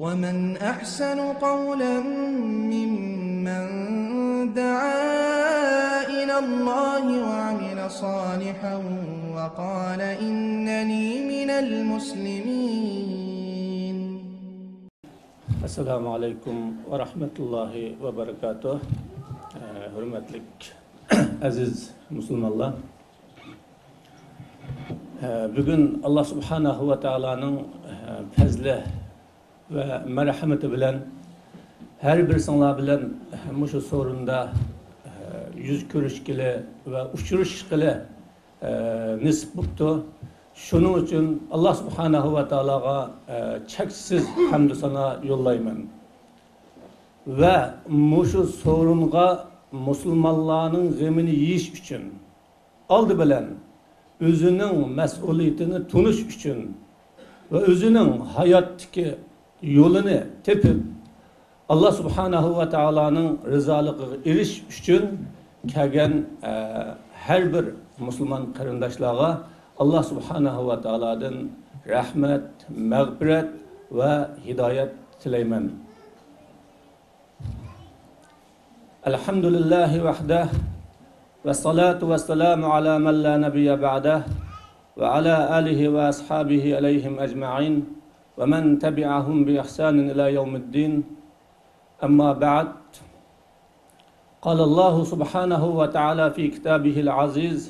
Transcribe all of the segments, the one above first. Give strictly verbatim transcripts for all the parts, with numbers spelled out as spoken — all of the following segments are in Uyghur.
ومن أحسن قولا ممن دعا إلى الله وعمل صالحا وقال إنني من المسلمين. ئەسسالامۇ ئەلەيكۇم ۋە رەھمەتۇللاھى ۋە بەرىكاتۇھ. ھۆرمەتلىك ئەزىز مۇسۇلمانلار. بۈگۈن ئاللا سۇبھانەھۇ ۋە تائالانىڭ پەزلى ۋە مەرھەمىتى بىلەن ھەر بىرسىڭلار بىلەن مۇشۇ سورۇندا يۈز كۆرۈشكىلى ۋە ئۇچرىشىشقىلى نېسىپ بوپتۇ. شۇنىڭ ئۈچۈن ئاللا سۇبھانەھۇ ۋە تائالاغا چەكسىز ھەمدۇ سانا يوللايمەن. ۋە مۇشۇ سورۇنغا مۇسۇلمانلارنىڭ غېمىنى يېيىش ئۈچۈن، ئالدى بىلەن ئۆزىنىڭ مەسئۇلىيىتىنى تونۇش ئۈچۈن ۋە ئۆزىنىڭ ھاياتتىكى يولىنى تېپىپ، ئاللا سۇبھانەھۇ ۋە تائالانىڭ رىزالىقىغا ئېرىشىش ئۈچۈن كەلگەن، ئە، ھەر بىر مۇسۇلمان قېرىنداشلارغا ئاللا سۇبھانەھۇ ۋە تائالادىن رەھمەت، مەغپىرەت ۋە ھىدايەت تىلەيمەن. الحمد لله وحده، والصلاة والسلام على من لا نبي بعده، وعلى آله وأصحابه عليهم أجمعين، ومن تبعهم بإحسان إلى يوم الدين. أما بعد، قال الله سبحانه وتعالى في كتابه العزيز: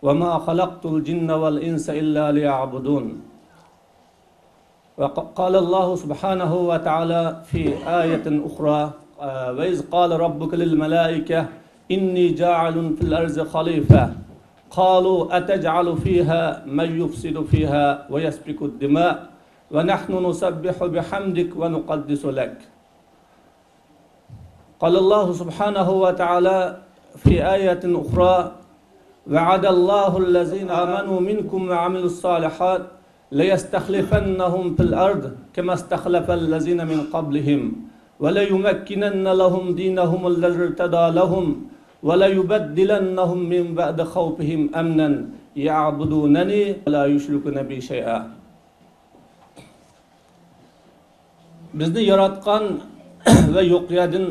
وما خلقت الجن والإنس إلا ليعبدون. وقال الله سبحانه وتعالى في آية أخرى، آه، وإذ قال ربك للملائكة إني جاعل في الأرض خليفة، قالوا أتجعل فيها من يفسد فيها ويسفك الدماء ونحن نسبح بحمدك ونقدس لك. قال الله سبحانه وتعالى في آية أخرى: وعد الله الذين آمنوا منكم وعملوا الصالحات ليستخلفنهم في الأرض كما استخلف الذين من قبلهم وليمكنن لهم دينهم الذي ارتضى لهم وليبدلنهم من بعد خوفهم أمنا يعبدونني ولا يشركون بي شيئا. بىزنى ياراتقان ۋە يوق يەردىن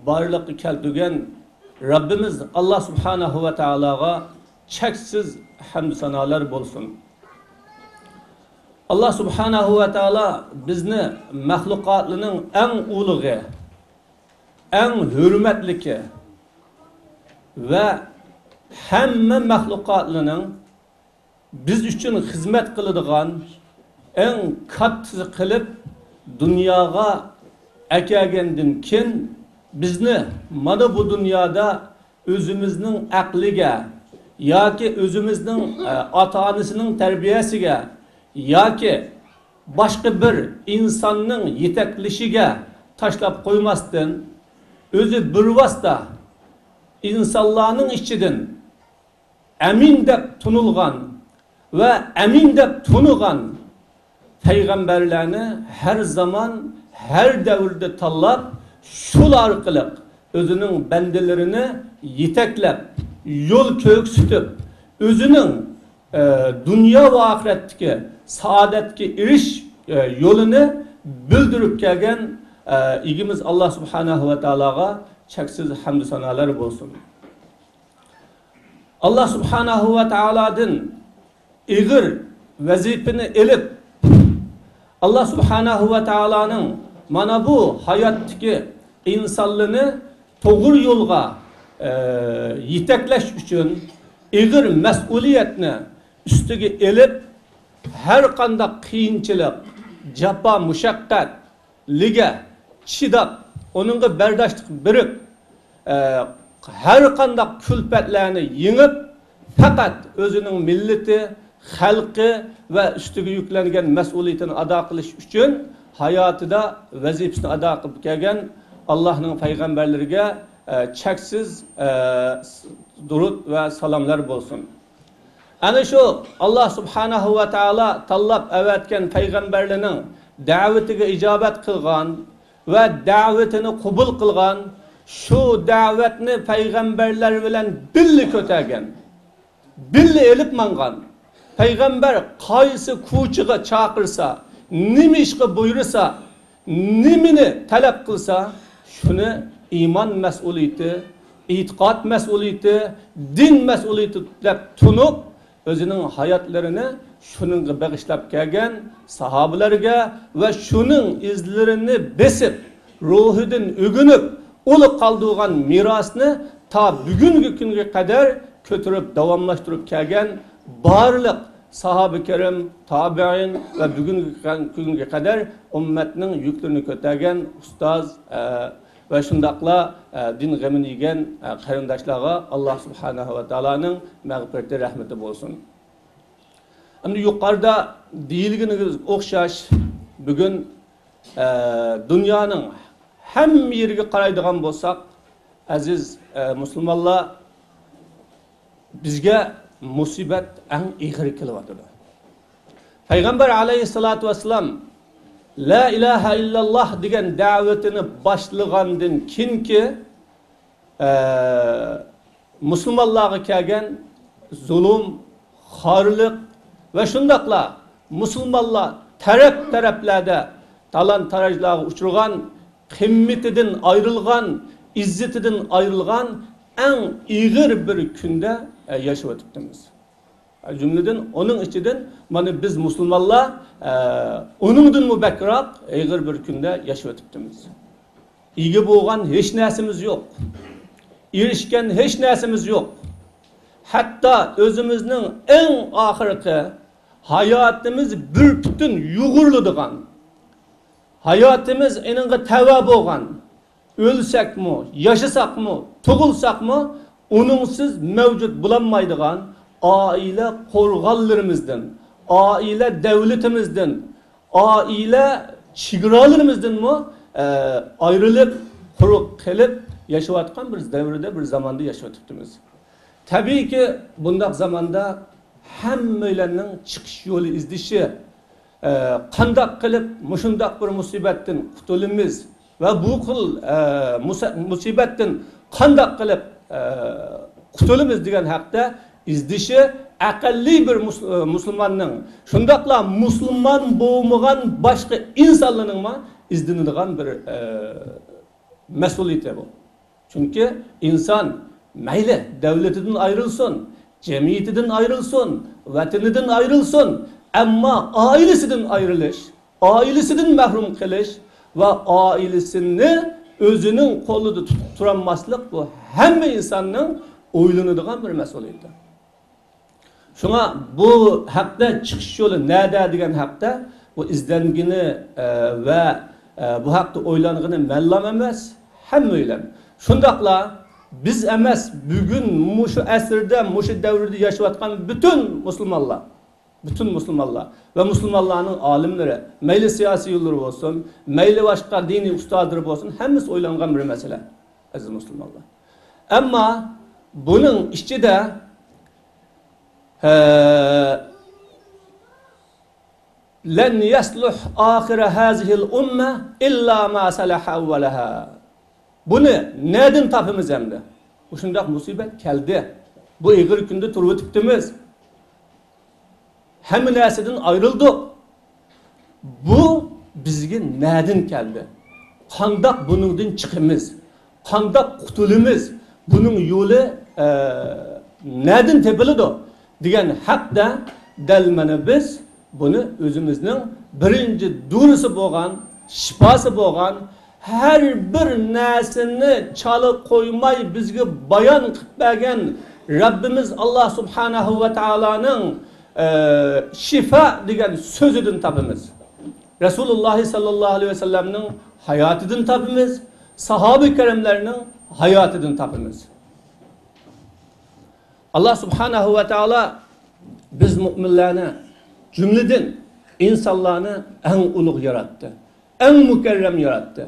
بارلىققا كەلتۈرگەن رەببىمىز ئاللا سۇبھانەھۇ ۋە تائالاغا چەكسىز ھەمدۇ سانالار بولسۇن. ئاللا سۇبھانەھۇ ۋە تائالا بىزنى مەخلۇقاتلىرىنىڭ ئەڭ ئۇلۇغى، ئەڭ ھۆرمەتلىكى ۋە ھەممە مەخلۇقاتلىرىنىڭ بىز ئۈچۈن خىزمەت قىلىدىغان ئەڭ كاتتىسى قىلىپ دۇنياغا ئەكەلگەندىن كېيىن، بىزنى مانا بۇ دۇنيادا ئۆزىمىزنىڭ ئەقلىگە ياكى ئۆزىمىزنىڭ، ئە، ئاتا-ئانىسىنىڭ تەربىيەسىگە ياكى باشقا بىر ئىنساننىڭ يېتەكلىشىگە تاشلاپ قويماستىن، ئۆزى بىۋاسىتە ئىنسانلارنىڭ ئىچىدىن ئەمىن دەپ تونۇلغان ۋە ئەمىن دەپ تونۇغان پەيغەمبەرلەرنى ھەر زامان، ھەر دەۋردە تاللاپ، شۇلار ئارقىلىق ئۆزىنىڭ بەندىلىرىنى يېتەكلەپ، يول كۆرسىتىپ، ئۆزىنىڭ، ئە، دۇنيا ۋە ئاخىرەتتىكى سائادەتكە ئېرىشىش، ئە، يولىنى بىلدۈرۈپ كەلگەن، ئە، ئىگىمىز ئاللا سۇبھانەھۇ ۋە تائالاغا چەكسىز ھەمدۇ سانالار بولسۇن. ئاللا سۇبھانەھۇ ۋە تائالادىن ئېغىر ۋەزىپىنى ئېلىپ، ئاللا سۇبھانەھۇ ۋە تائالانىڭ مانا بۇ ھاياتتىكى ئىنسانلىرىنى توغرا يولغا، ئە، يېتەكلەش ئۈچۈن ئېغىر مەسئۇلىيەتنى ئۈستىگە ئېلىپ، ھەر قانداق قىيىنچىلىق، جاپا، مۇشەققەت، لىگە چىداپ، ئۇنىڭغا بەرداشلىق بېرىپ، ئە، ھەر قانداق كۈلپەتلەرنى يېڭىپ، پەقەت ئۆزىنىڭ مىللىتى، خەلقى ۋە ئۈستىگە يۈكلەنگەن مەسئۇلىيىتىنى ئادا قىلىش ئۈچۈن ھاياتىدا ۋەزىپىسىنى ئادا قىلىپ كەلگەن ئاللاھنىڭ پەيغەمبەرلىرىگە، ئە، چەكسىز، ئە، دۇرۇت ۋە سالاملار بولسۇن. ئەنە شۇ ئاللا سۇبھانەھۇ ۋە تائالا تاللاپ ئەۋەتكەن پەيغەمبەرلىرىنىڭ دەۋىتىگە ئىجابەت قىلغان ۋە دەۋىتىنى قوبۇل قىلغان، شۇ دەۋەتنى پەيغەمبەرلەر بىلەن بىللە كۆتەرگەن، بىللە ئېلىپ ماڭغان. پەيغەمبەر قايسى كوچىغا چاقىرسا، نېمە ئىشقا بۇيرۇسا، نېمىنى تەلەپ قىلسا، شۇنى ئىمان مەسئۇلىيىتى، ئېتىقاد مەسئۇلىيىتى، دىن مەسئۇلىيىتى دەپ تونۇپ، ئۆزىنىڭ ھاياتلىرىنى شۇنىڭغا بېغىشلاپ كەلگەن ساھابىلەرگە ۋە شۇنىڭ ئىزلىرىنى بېسىپ، روھىدىن ئۆگىنىپ، ئۇلۇغ قالدۇرغان مىراسنى تا بۈگۈنگى كۈنگە قەدەر كۆتۈرۈپ، داۋاملاشتۇرۇپ كەلگەن بارلىق ساھابە كىرام، تابىئىن ۋە بۈگۈنگى كۈنگە قەدەر ئۈممەتنىڭ يۈكلىرىنى كۆتەرگەن ئۇستاز، ئە، ۋە شۇنداقلا، ئە، دىن غېمىنى يېگەن، ئە، قېرىنداشلارغا ئاللا سۇبھانەھۇ ۋە تائالانىڭ مەغپىرىتى، رەھمىتى بولسۇن. ئەمدى يۇقىرىدا دېيىلگىنىگە ئوخشاش، بۈگۈن، ئە، دۇنيانىڭ ھەممە يېرىگە قارايدىغان بولساق، ئەزىز، ئە، مۇسۇلمانلار، بىزگە مۇسىبەت ئەڭ ئېغىر كېلىۋاتىدۇ. پەيغەمبەر ئەلەيھىسسالاتۇ ۋەسسالام لا ئىلاھە ئىللاللا دېگەن دەۋىتىنى باشلىغاندىن كېيىنكى، ئە، مۇسۇلمانلارغا كەلگەن زۇلۇم، خارلىق ۋە شۇنداقلا مۇسۇلمانلار تەرەپ-تەرەپلەردە تالان-تاراجلارغا ئۇچرىغان، قىممىتىدىن ئايرىلغان، ئىززىتىدىن ئايرىلغان ئەڭ ئېغىر بىر كۈندە، ئە، ياشاۋاتىپتىمىز. جۈملىدىن ئۇنىڭ ئىچىدىن مانا بىز مۇسۇلمانلار، ئە، ئۇنىڭدىنمۇ بەكرەك ئېغىر بىر كۈندە ياشاۋېتىپتىمىز. ئىگە بولغان ھېچ نەرسىمىز يوق. ئېرىشكەن ھېچ نەرسىمىز يوق. ھەتتا ئۆزىمىزنىڭ ئەڭ ئاخىرقى ھاياتىمىز بىر پۈتۈن يۇغۇرۇلىدىغان، ھاياتىمىز ئېنىڭغا تەۋە بولغان، ئۆلسەكمۇ، ياشىساقمۇ، تۇغۇلساقمۇ، ئۇنىڭسىز مەۋجۇت بولالمايدىغان ئائىلە قورغانلىرىمىزدىن، ئائىلە دەۋلىتىمىزدىن، ئائىلە چېگرالىرىمىزدىنمۇ، ئە، ئايرىلىپ، قۇرۇق قېلىپ ياشاۋاتقان بىر دەۋردە، بىر زاماندا ياشاۋېتىپتىمىز. تەبىئىيكى، بۇنداق زاماندا ھەممەيلەننىڭ چىقىش يولى ئىزدىشى، ئە، قانداق قىلىپ مۇشۇنداق بىر مۇسىبەتتىن قۇتۇلىمىز ۋە بۇ خىل، ئە، مۇسە-، مۇسىبەتتىن قانداق قىلىپ، ئە، قۇتۇلىمىز دېگەن ھەقتە ئىزدىشى ئەقەللىي بىر مۇس-، ئە، مۇسۇلماننىڭ، شۇنداقلا مۇسۇلمان بولمىغان باشقا ئىنسانلارنىڭمۇ ئىزدىنىدىغان بىر، ئە، مەسئۇلىيىتى بۇ. چۈنكى ئىنسان مەيلى دەۋلىتىدىن ئايرىلسۇن، جەمئىيىتىدىن ئايرىلسۇن، ۋەتىنىدىن ئايرىلسۇن، ئەمما ئائىلىسىدىن ئايرىلىش، ئائىلىسىدىن مەھرۇم قېلىش ۋە ئائىلىسىنى ئۆزىنىڭ قولىدا تۇتۇپ تۇرالماسلىق، بۇ ھەممە ئىنساننىڭ ئويلىنىدىغان بىر مەسئۇلىيىتى. شۇڭا بۇ ھەقتە چىقىش يولى نەدە دېگەن ھەقتە، بۇ ئىزدەنگىنى، ئە، ۋە، ئە، بۇ ھەقتە ئويلانغىنى مەنلام ئەمەس، ھەممەيلەن. شۇنداقلا بىز ئەمەس، بۈگۈن مۇشۇ ئەسىردە، مۇشۇ دەۋردە ياشاۋاتقان پۈتۈن مۇسۇلمانلار، پۈتۈن مۇسۇلمانلار ۋە مۇسۇلمانلارنىڭ ئالىملىرى، مەيلى سىياسىيونلىرى بولسۇن، مەيلى باشقا دىنىي ئۇستازلىرى بولسۇن، ھەممىسى ئويلانغان بىر مەسىلە، ئەزىز مۇسۇلمانلار. ئەمما بۇنىڭ ئىچىدە، ھە، لەن يەسلۇھ ئاخىرە ھازىھىل ئۇممە ئىللا ما سەلەھە ئەۋۋەلەھا. بۇنى نەدىن تاپىمىز ئەمدى؟ مۇشۇنداق مۇسىبەت كەلدى. بۇ ئېغىر كۈندە تۇرۇۋېتىپتىمىز. ھەممە نەرسىدىن ئايرىلدۇق. بۇ بىزگە نەدىن كەلدى؟ قانداق بۇنىڭدىن چىقىمىز؟ قانداق قۇتۇلىمىز؟ بۇنىڭ يولى، ئە، نەدىن تېپىلىدۇ؟ دېگەن ھەقتە دەل مانا بىز بۇنى ئۆزىمىزنىڭ بىرىنچى دورىسى بولغان، شىپاسى بولغان، ھەر بىر نەرسىنى چالا قويماي بىزگە بايان قىلىپ بەرگەن رەببىمىز ئاللا سۇبھانەھۇ ۋە تائالانىڭ، ئە، شىفا دېگەن سۆزىدىن تاپىمىز. رەسۇلۇللاھ ساللاللاھۇ ئەلەيھى ۋەسەللەمنىڭ ھاياتىدىن تاپىمىز، ساھابە كىراملارنىڭ ھاياتىدىن تاپىمىز. ئاللا سۇبھانەھۇ ۋە تائالا بىز مۇئمىنلارنى، جۈملىدىن ئىنسانلارنى ئەڭ ئۇلۇغ ياراتتى، ئەڭ مۇكەررەم ياراتتى.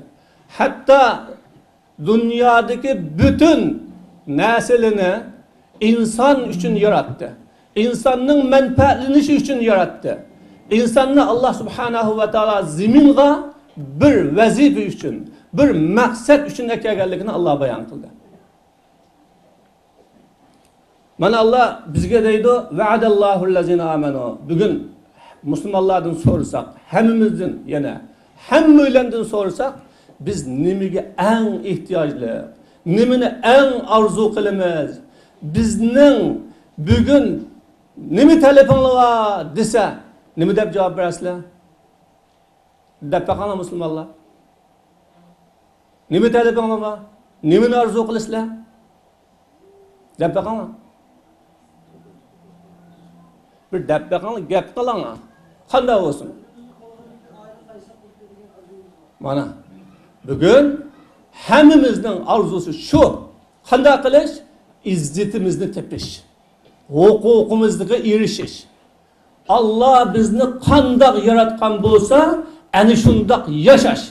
ھەتتا دۇنيادىكى پۈتۈن نەرسىلىرىنى ئىنسان ئۈچۈن ياراتتى. ئىنساننىڭ مەنپەئەتلىنىشى ئۈچۈن ياراتتى. ئىنساننى ئاللا سۇبھانەھۇ ۋە تائالا زېمىنغا بىر ۋەزىپە ئۈچۈن، بىر مەقسەت ئۈچۈن ئەكەلگەنلىكىنى ئاللا بايان قىلدى. مانا ئاللا بىزگە دەيدۇ، ۋەئەدەللاھۇللەزىنە ئامەنۇ. بۈگۈن مۇسۇلمانلاردىن سورىساق، ھەممىمىزدىن، يەنە ھەممەيلەندىن سورىساق، بىز نېمىگە ئەڭ ئېھتىياجلىق؟ نېمىنى ئەڭ ئارزۇ قىلىمىز؟ بىزنىڭ بۈگۈن نېمە تەلىپىڭلار بار دېسە، نېمە دەپ جاۋاب بېرەسىلەر؟ دەپ بېقىڭلار مۇسۇلمانلار. نېمە تەلىپىڭلار بار؟ نېمىنى ئارزۇ قىلىسىلەر؟ دەپ بېقىڭلار. بىر دەپ بېقىڭلار، گەپ قىلىڭلار. قانداق بولسۇن؟ مانا، بۈگۈن ھەممىمىزنىڭ ئارزۇسى شۇ. قانداق قىلىش؟ ئىززىتىمىزنى تېپىش. ھوقۇقىمىزغا ئېرىشىش. ئاللا بىزنى قانداق ياراتقان بولسا، ئەنە شۇنداق ياشاش.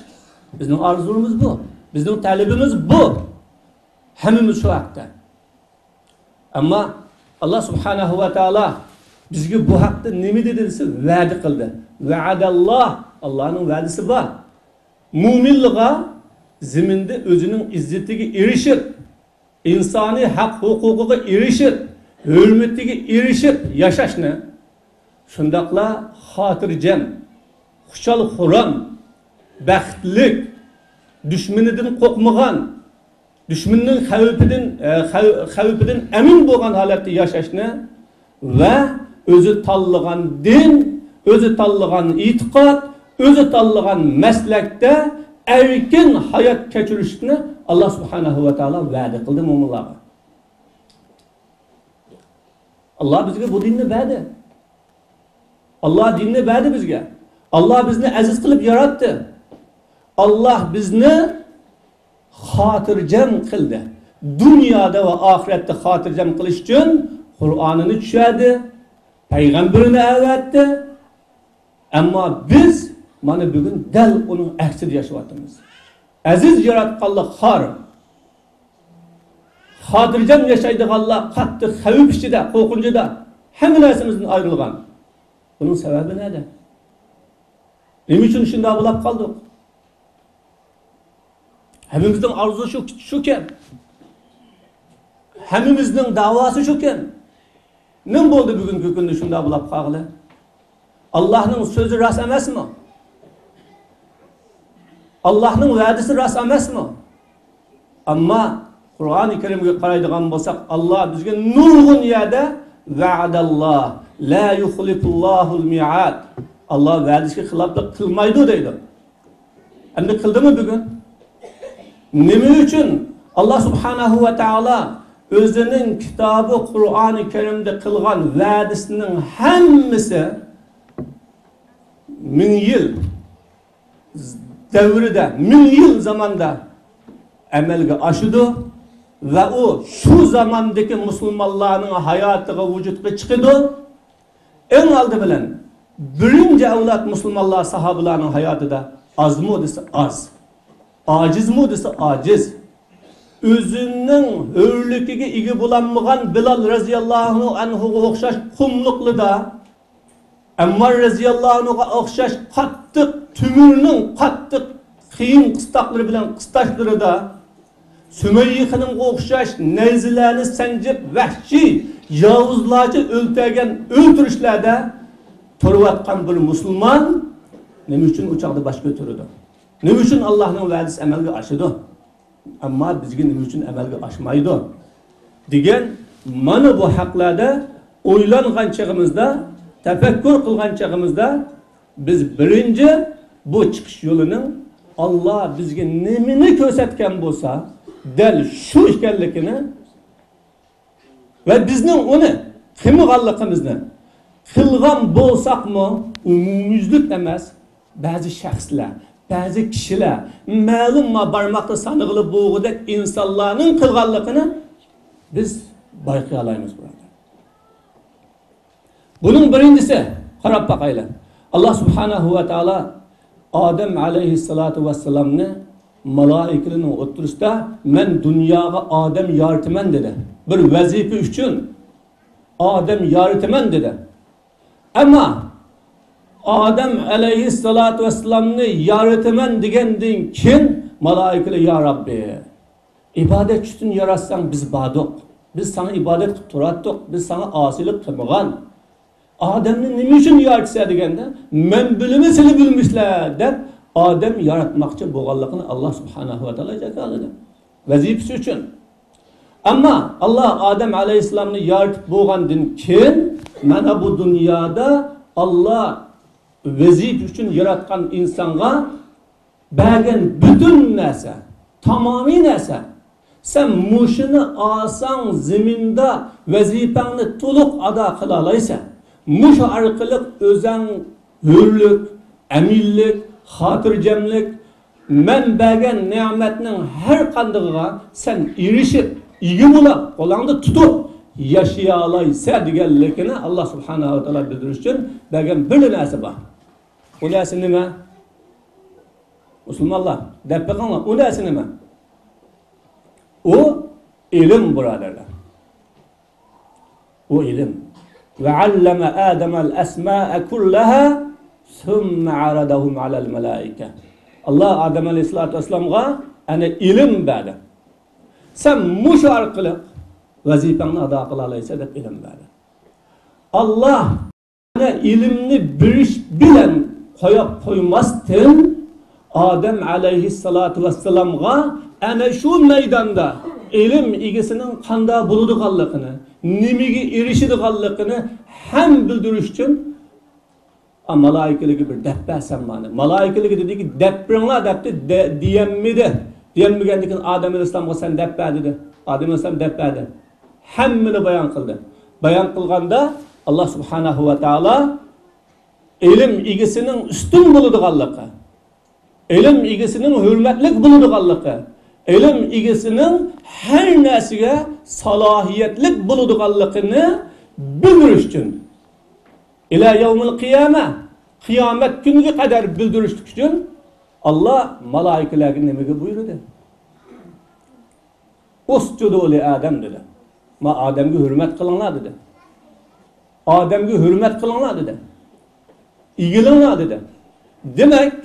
بىزنىڭ ئارزۇيىمىز بۇ. بىزنىڭ تەلىپىمىز بۇ. ھەممىمىز شۇ ھەقتە. ئەمما ئاللا سۇبھانەھۇ ۋە تائالا بىزگە بۇ ھەقتە نېمە دېدى دېسە، ۋەدە قىلدى. ۋەئەدەللا، ئاللانىڭ ۋەدىسى بار. مۇئمىنلىغا زېمىندا ئۆزىنىڭ ئىززىتىگە ئېرىشىپ، ئىنسانىي ھەق ھوقۇقىغا ئېرىشىپ، ھۆرمىتىگە ئېرىشىپ ياشاشنى، شۇنداقلا خاتىرجەم، خۇشال-خۇرام، بەختلىك، دۈشمىنىدىن قورقمىغان، دۈشمىنىنىڭ خەۋپىدىن، ئە، خەۋ-، خەۋپىدىن ئەمىن بولغان ھالەتتە ياشاشنى ۋە ئۆزى تاللىغان دىن، ئۆزى تاللىغان ئېتىقاد، ئۆزى تاللىغان مەسلەكتە ئەركىن ھايات كەچۈرۈشنى ئاللا سۇبھانەھۇ ۋە تائالا ۋەدە قىلدى مۆمىنلارغا. ئاللا بىزگە بۇ دىننى بەردى. ئاللا دىننى بەردى بىزگە. ئاللا بىزنى ئەزىز قىلىپ ياراتتى. ئاللا بىزنى خاتىرجەم قىلدى. دۇنيادا ۋە ئاخىرەتتە خاتىرجەم قىلىش ئۈچۈن قۇرئانىنى چۈشۈردى، پەيغەمبىرىنى ئەۋەتتى. ئەمما بىز مانا بۈگۈن دەل ئۇنىڭ ئەكسىدە ياشاۋاتىمىز. ئەزىز ياراتقانلىق خار. خاتىرجەم ياشايدىغانلار قاتتىق خەۋپ ئىچىدە، قورقۇنچىدا، ھەممە نەرسىمىزدىن ئايرىلغان. بۇنىڭ سەۋەبى نەدە؟ نېمە ئۈچۈن شۇنداق بولاپ قالدۇق؟ ھەممىمىزنىڭ ئارزۇسى شۇ، شۇكەن. ھەممىمىزنىڭ داۋاسى شۇكەن. نېمە بولدى بۈگۈنكى كۈندە شۇنداق بولاپ قالغىلى؟ ئاللاھنىڭ سۆزى راست ئەمەسمۇ؟ ئاللاھنىڭ ۋەدىسى راست ئەمەسمۇ؟ ئەمما قۇرئانى كەرىمگە قارايدىغان بولساق، ئاللا بىزگە نۇرغۇن يەردە «ۋەئەدەللا، لا يۇخلىپۇللاھۇل مىئاد»، ئاللا ۋەدىسىگە خىلاپلىق قىلمايدۇ دەيدۇ. ئەمدى قىلدىمۇ بۈگۈن؟ نېمە ئۈچۈن ئاللا سۇبھانەھۇ ۋە تائالا ئۆزىنىڭ كىتابى قۇرئانى كەرىمدە قىلغان ۋەدىسىنىڭ ھەممىسى مىڭ يىل دەۋرىدە، مىڭ يىل زاماندا ئەمەلگە ئاشىدۇ ۋە ئۇ شۇ زاماندىكى مۇسۇلمانلارنىڭ ھاياتىغا ۋۇجۇدقا چىقىدۇ. ئەڭ ئالدى بىلەن، بىرىنچى ئەۋلاد مۇسۇلمانلار ساھابىلارنىڭ ھاياتىدا ئازمۇ دېسە ئاز، ئاجىزمۇ دېسە ئاجىز. ئۆزىنىڭ ھۆرلۈكىگە ئىگە بولالمىغان بىلال رەزىياللاھۇ ئەنھۇغا ئوخشاش قۇملۇقلىدا، ئەممار رەزىياللاھۇ ئەنھۇغا ئوخشاش قاتتىق تۆمۈرنىڭ قاتتىق قىيىن قىستاقلىرى بىلەن قىستاشلىرىدا، سۈمەييە خېنىمغا ئوخشاش نەيزىلەرنى سانجىپ، ۋەھشىي، ياۋۇزلارچە ئۆلتۈرگەن ئۆلتۈرۈشلەردە تۇرۇۋاتقان بىر مۇسۇلمان نېمە ئۈچۈن ئۇ چاغدا باش كۆتۈرىدۇ؟ نېمە ئۈچۈن ئاللاھنىڭ ۋەدىسى ئەمەلگە ئاشىدۇ؟ ئەمما بىزگە نېمە ئۈچۈن ئەمەلگە ئاشمايدۇ؟ دېگەن مانا بۇ ھەقلەردە ئويلانغان چېغىمىزدا، تەپەككۇر قىلغان چېغىمىزدا، بىز بىرىنچى بۇ چىقىش يولىنىڭ ئاللا بىزگە نېمىنى كۆرسەتكەن بولسا، دەل شۇ ئىكەنلىكىنى ۋە بىزنىڭ ئۇنى قىلمىغانلىقىمىزنى، قىلغان بولساقمۇ ئومۇميۈزلۈك ئەمەس، بەزى شەخسلەر، بەزى كىشىلەر، مەلۇم ما بارماقتا سانىغىلى بولغۇدەك ئىنسانلارنىڭ قىلغانلىقىنى بىز بايقىيالايمىز، بۇرادەر. بۇنىڭ بىرىنچىسى، قاراپ باقايلى. ئاللا سۇبھانەھۇ ۋە تائالا ئادەم ئەلەيھىسسالاتۇ ۋەسسالامنى مالائىكىلەرنىڭ ئوتتۇرىسىدا، «مەن دۇنياغا ئادەم يارىتىمەن» دېدى. بىر ۋەزىپە ئۈچۈن ئادەم يارىتىمەن دېدى. ئەمما ئادەم ئەلەيھىسسالاتۇ ۋەسسالامنى يارىتىمەن دېگەندىن كېيىن مالائىكىلەر، يا رەببى، ئىبادەت ئۈچۈن ياراتساڭ، بىز باردۇق. بىز ساڭا ئىبادەت قىلىپ تۇراتتۇق. بىز ساڭا ئاسىيلىق قىلمىغان. ئادەمنى نېمە ئۈچۈن يارىتىسەن دېگەندە، مەن بىلىمەن، سىلى بىلمىسىلەر دەپ ئادەم ياراتماقچى بولغانلىقىنى ئاللا سۇبھانەھۇ ۋە تائالا جاكارلىدى. ۋەزىپىسى ئۈچۈن. ئەمما ئاللا ئادەم ئەلەيھىسسالامنى يارىتىپ بولغاندىن كېيىن، مانا بۇ دۇنيادا ئاللا ۋەزىپە ئۈچۈن ياراتقان ئىنسانغا بەرگەن پۈتۈن نەرسە، تامامىي نەرسە، سەن مۇشۇنى ئالساڭ، زېمىندا ۋەزىپەڭنى تولۇق ئادا قىلالايسەن. مۇشۇ ئارقىلىق ئۆزەڭ ھۆرلۈك، ئەمىنلىك، خاتىرجەملىك، مەن بەرگەن نېمەتنىڭ ھەر قاندىقىغا سەن ئېرىشىپ، ئىگە بولاپ، قولۇڭدا تۇتۇپ ياشىيالايسەن دېگەنلىكىنى ئاللا سۇبھانەھۇ ۋە تائالا بىلدۈرۈش ئۈچۈن بەرگەن بىر نەرسە بار. ئۇ نەرسە نېمە؟ مۇسۇلمانلار، دەپ بېقىڭلار، ئۇ نەرسە نېمە؟ ئۇ ئىلىم، بۇرادەرلەر. ئۇ ئىلىم. وعلم آدم الأسماء كلها ثم عرضهم على الملائكة. ئاللا ئادەم ئەلەيھىسسالاتۇ ۋەسسالامغا ئەنە ئىلىم بەردى. سەن مۇشۇ ئارقىلىق ۋەزىپەڭنى ئادا قىلالايسەن دەپ ئىلىم بەردى. ئاللا ئىلىمنى بېرىش بىلەن قويۇپ قويماستىن، ئادەم ئەلەيھىسسالاتۇ ۋەسسالامغا ئەنە شۇ مەيداندا ئىلىم ئىگىسىنىڭ قانداق بولىدىغانلىقىنى، نېمىگە ئېرىشىدىغانلىقىنى ھەم بىلدۈرۈش ئۈچۈن، ئا، مالائىكىلىكى بىر دەپ بەرسەم مانا. مالائىكىلىكى دېدىكى، دەپ بېرىڭلار دەپتۇ، دە-، دېيەلمىدى. دېيەلمىگەندىن كېيىن ئادەم ئەلەيھىسسالامغا سەن دەپ بەر دېدى. ئادەم ئەلەيھىسسالام دەپ بەردى. ھەممىنى بايان قىلدى. بايان قىلغاندا، ئاللا سۇبھانەھۇ ۋە تائالا ئىلىم ئىگىسىنىڭ ئۈستۈن بولىدىغانلىقى، ئىلىم ئىگىسىنىڭ ھۆرمەتلىك بولىدىغانلىقى، ئىلىم ئىگىسىنىڭ ھەر نەرسىگە سالاھىيەتلىك بولىدىغانلىقىنى بىلدۈرۈش ئۈچۈن، ئىلە يەۋمىل قىيامە، قىيامەت كۈنىگە قەدەر بىلدۈرۈشلۈك ئۈچۈن ئاللا مالائىكىلەرگە نېمىگە بۇيرۇدى؟ «اسجدوا لآدم» دېدى. ما ئادەمگە ھۆرمەت قىلىڭلار دېدى. ئادەمگە ھۆرمەت قىلىڭلار دېدى. ئېگىلىڭلار دېدى. دېمەك،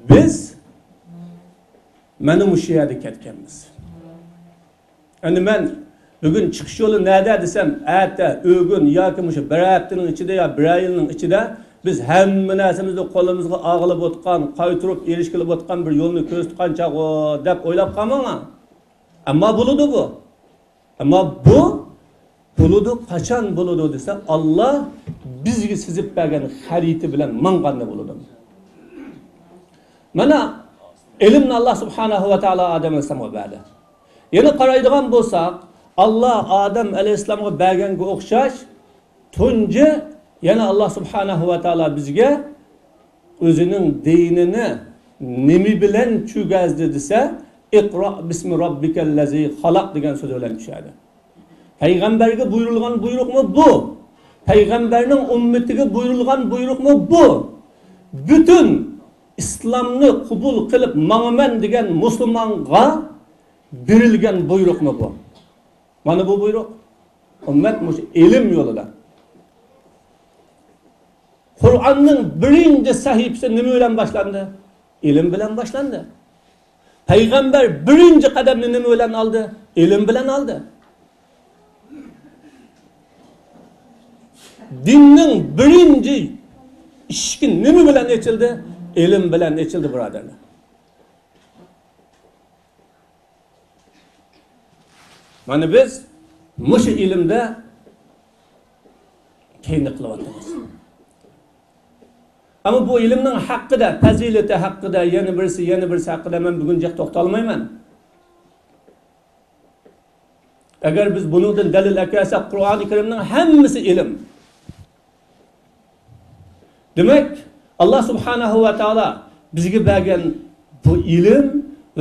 بىز مانا مۇشۇ يەردە كەتكەنمىز. ئەمدى مەن بۈگۈن چىقىش يولى نەدە دېسەم، ئەتە، ئۆگۈن ياكى مۇشۇ بىر ھەپتىنىڭ ئىچىدە يا بىر يىلنىڭ ئىچىدە بىز ھەممە نەرسىمىزنى قولىمىزغا ئالغىلى بولىدىغان، قايتۇرۇپ ئېرىشكىلى بولىدىغان بىر يولنى كۆرسىتىدىغان چاغ دەپ ئويلاپ قالماڭلار. ئەمما بولىدۇ بۇ. ئەمما بۇ بولىدۇ، قاچان بولىدۇ دېسە، ئاللا بىزگە سىزىپ بەرگەن خەرىتە بىلەن ماڭغاندا بولىدۇ. مانا، ئىلىمنى ئاللا سۇبھانەھۇ ۋە تائالا ئادەم ئەلەيھىسسالامغا بەردى. يەنە قارايدىغان بولساق، ئاللا ئادەم ئەلەيھىسسالامغا بەرگەنگە ئوخشاش، تۇنجى يەنە ئاللا سۇبھانەھۇ ۋە تائالا بىزگە ئۆزىنىڭ دىنىنى نېمە بىلەن چۈشەردى دېسە، «ئىقرا بىسمى راببىكەللەزى خەلەق» دېگەن سۆز بىلەن چۈشەردى. پەيغەمبەرگە بۇيرۇلغان بۇيرۇقمۇ بۇ؟ پەيغەمبەرنىڭ ئۈممىتىگە بۇيرۇلغان بۇيرۇقمۇ بۇ؟ پۈتۈن ئىسلامنى قوبۇل قىلىپ ماڭىمەن دېگەن مۇسۇلمانغا بېرىلگەن بۇيرۇقمۇ بۇ؟ مانا بۇ بۇيرۇق. ئۈممەت مۇشۇ ئىلىم يولىدا. قۇرئاننىڭ بىرىنچى سەھىپىسى نېمە بىلەن باشلاندى؟ ئىلىم بىلەن باشلاندى. پەيغەمبەر بىرىنچى قەدەمنى نېمە بىلەن ئالدى؟ ئىلىم بىلەن ئالدى. دىننىڭ بىرىنچى ئىشىكى نېمە بىلەن ئېچىلدى؟ ئىلىم بىلەن ئېچىلدى، بۇرادەرلەر. مانا بىز مۇشۇ ئىلىمدە كەينى قىلىۋاتىمىز. ئەمما بۇ ئىلىمنىڭ ھەققىدە، پەزىلىتى ھەققىدە، يەنە بىرسى، يەنە بىرسى ھەققىدە مەن بۈگۈن جىق توختالمايمەن. ئەگەر بىز بۇنىڭدىن دەلىل ئەكەلسەك، قۇرئانى كەرىمنىڭ ھەممىسى ئىلىم. دېمەك، ئاللا سۇبھانەھۇ ۋە تائالا بىزگە بەرگەن بۇ ئىلىم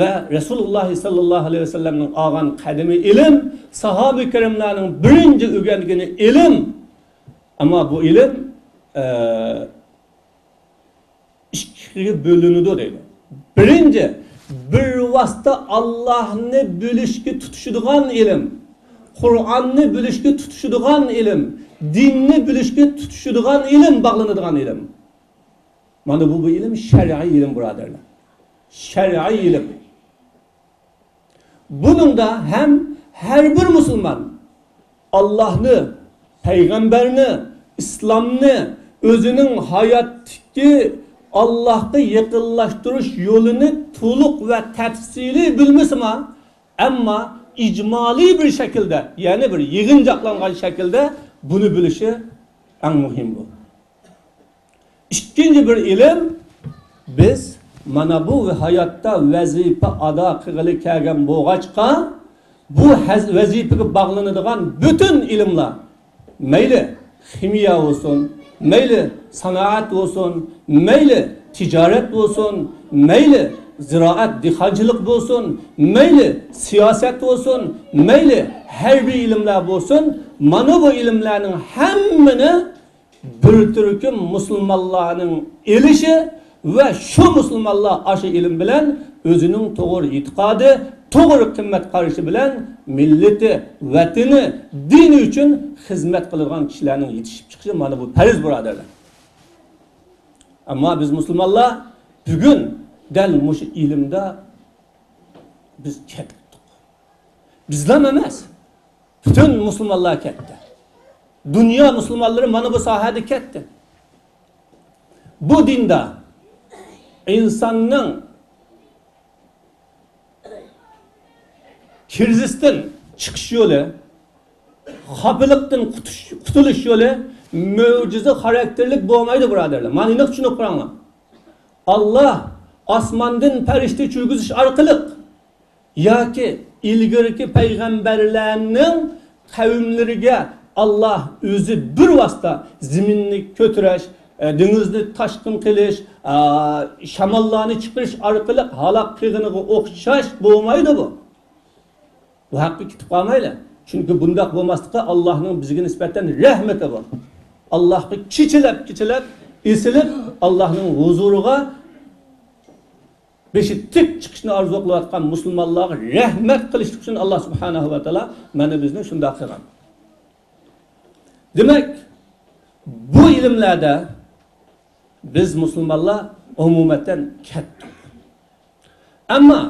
ۋە رەسۇلۇللاھ ساللاللاھۇ ئەلەيھى ۋەسەللەمنىڭ ئالغان قەدىمىي ئىلىم، ساھابە كىراملارنىڭ بىرىنچى ئۆگەنگىنى ئىلىم. ئەمما بۇ ئىلىم، ئە، ئىككىگە بۆلۈنىدۇ دەيدۇ. بىرىنچى، بىر ۋاسىتە ئاللاھنى بىلىشكە تۇتىشىدىغان ئىلىم، قۇرئاننى بىلىشكە تۇتىشىدىغان ئىلىم، دىننى بىلىشكە تۇتىشىدىغان ئىلىم، باغلىنىدىغان ئىلىم. مانا بۇ، بۇ ئىلىم شەرئىي ئىلىم، بۇرادەرلەر. شەرئىي ئىلىم. بۇنىڭدا ھەم ھەر بىر مۇسۇلمان، ئاللاھنى، پەيغەمبەرنى، ئىسلامنى، ئۆزىنىڭ ھاياتتىكى ئاللاھقا يېقىنلاشتۇرۇش يولىنى تولۇق ۋە تەپسىلىي بىلمىسىمۇ، ئەمما ئىجمالىي بىر شەكىلدە، يەنى بىر يىغىنچاقلانغان شەكىلدە بۇنى بىلىشى ئەڭ مۇھىم بۇ. ئىككىنچى بىر ئىلىم، بىز مانا بۇ ھاياتتا ۋەزىپە ئادا قىلغىلى كەلگەن بولغاچقا، بۇ ھەز-، ۋەزىپىگە باغلىنىدىغان پۈتۈن ئىلىملار، مەيلى خىمىيە بولسۇن، مەيلى سانائەت بولسۇن، مەيلى تىجارەت بولسۇن، مەيلى زىرائەت، دېھقانچىلىق بولسۇن، مەيلى سىياسەت بولسۇن، مەيلى ھەربىي ئىلىملەر بولسۇن، مانا بۇ ئىلىملەرنىڭ ھەممىنى بىر تۈركۈم مۇسۇلمانلارنىڭ ئېلىشى ۋە شۇ مۇسۇلمانلار ئاشۇ ئىلىم بىلەن ئۆزىنىڭ توغرا ئېتىقادى، توغرا قىممەت قارىشى بىلەن مىللىتى، ۋەتىنى، دىنى ئۈچۈن خىزمەت قىلىدىغان كىشىلەرنىڭ يېتىشىپ چىقىشى، مانا بۇ پەرز، بۇرادەرلەر. ئەمما بىز مۇسۇلمانلار بۈگۈن دەل مۇشۇ ئىلىمدە بىز كەتتۇق. بىزلام ئەمەس، پۈتۈن مۇسۇلمانلار كەتتى. دۇنيا مۇسۇلمانلىرى مانا بۇ ساھەدە كەتتى. بۇ دىندا ئىنساننىڭ كىرىزىستىن چىقىش يولى، خاپىلىقتىن قۇتۇش-، قۇتۇلۇش يولى مۆجىزە خاراكتېرلىك بولمايدۇ، بۇرادەرلەر. مانا ئېنىق چۈشىنىپ قاراڭلار. ئاللا ئاسماندىن پەرىشتە چۈشۈرگۈزۈش ئارقىلىق ياكى ئىلگىرىكى پەيغەمبەرلەرنىڭ قەۋملىرىگە ئاللا ئۆزى بىر ۋاسىتە زېمىننى كۆتۈرۈش، ئە، دېڭىزنى تاشقىن قىلىش، ئا، شاماللارنى چىقىرىش ئارقىلىق ھالاك قىلغىنىغا ئوخشاش بولمايدۇ بۇ. بۇ ھەققە كېتىپ قالمايلى. چۈنكى بۇنداق بولماسلىقى ئاللانىڭ بىزگە نىسبەتەن رەھمىتى بۇ. ئاللاغا كېچىلەپ، كېچىلەپ ئېسىلىپ، ئاللانىڭ ھۇزۇرىغا بېشى تىك چىقىشنى ئارزۇ قىلىۋاتقان مۇسۇلمانلارغا رەھمەت قىلىشلىق ئۈچۈن ئاللا سۇبھانەھۇ ۋە تائالا مانا بىزنى شۇنداق قىلغان. دېمەك، بۇ ئىلىملەردە بىز مۇسۇلمانلار ئومۇمەن كەتتۇق. ئەمما